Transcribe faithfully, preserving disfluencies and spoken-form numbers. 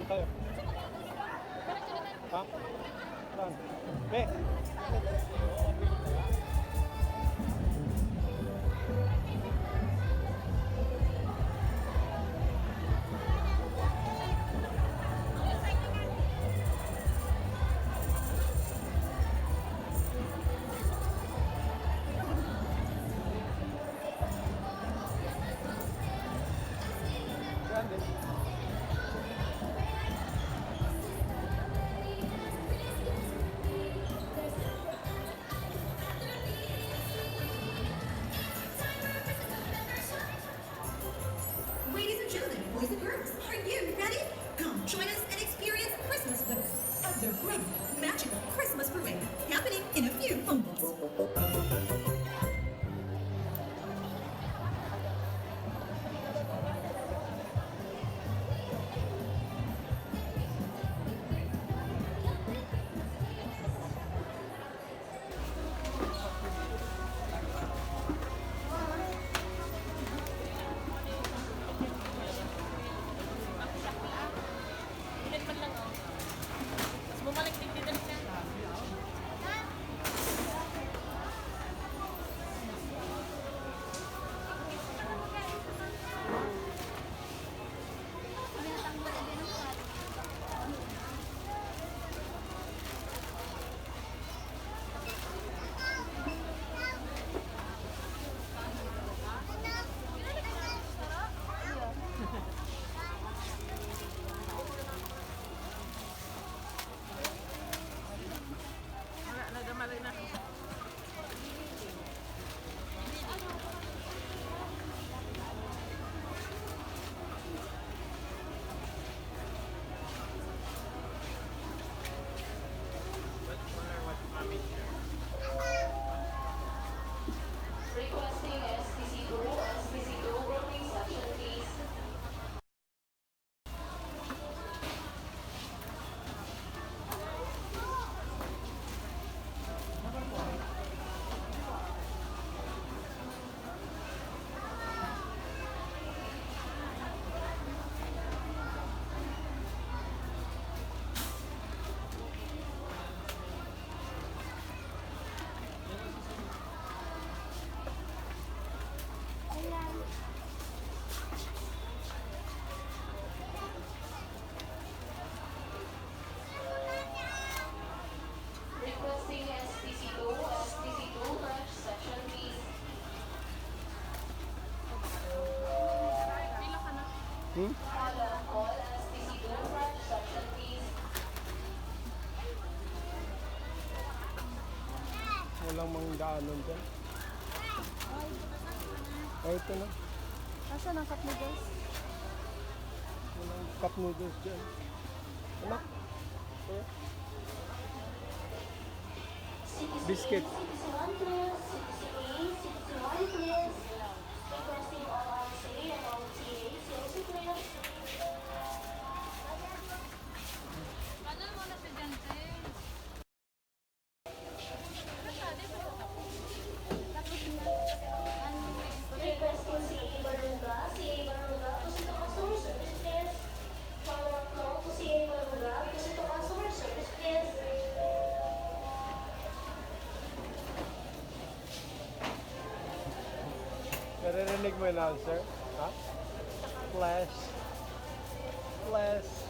Tayo. Ha? Saan? Be! Ladies and gentlemen, boys and girls, are you ready? Come join us and experience Christmas with us at the great magical Christmas parade happening in a few moments. Requesting S T C two, S T C two, grouping section, please. Requesting S T C two, S T C two, branch section, please. Hmm? All, all S T C two, branch section, please. Walang mang daanan dyan. Ay, ito na. Nasaan ang cup noodles? Walang cup noodles dyan. Anak. Ito. Biscuit. Requesting C A Barunga, C A Barunga, proceed to customer service, please. Follow-up call to C A Barunga, proceed to customer service, please. Naririnig mo yun, sir? Ha? Flash. Flash.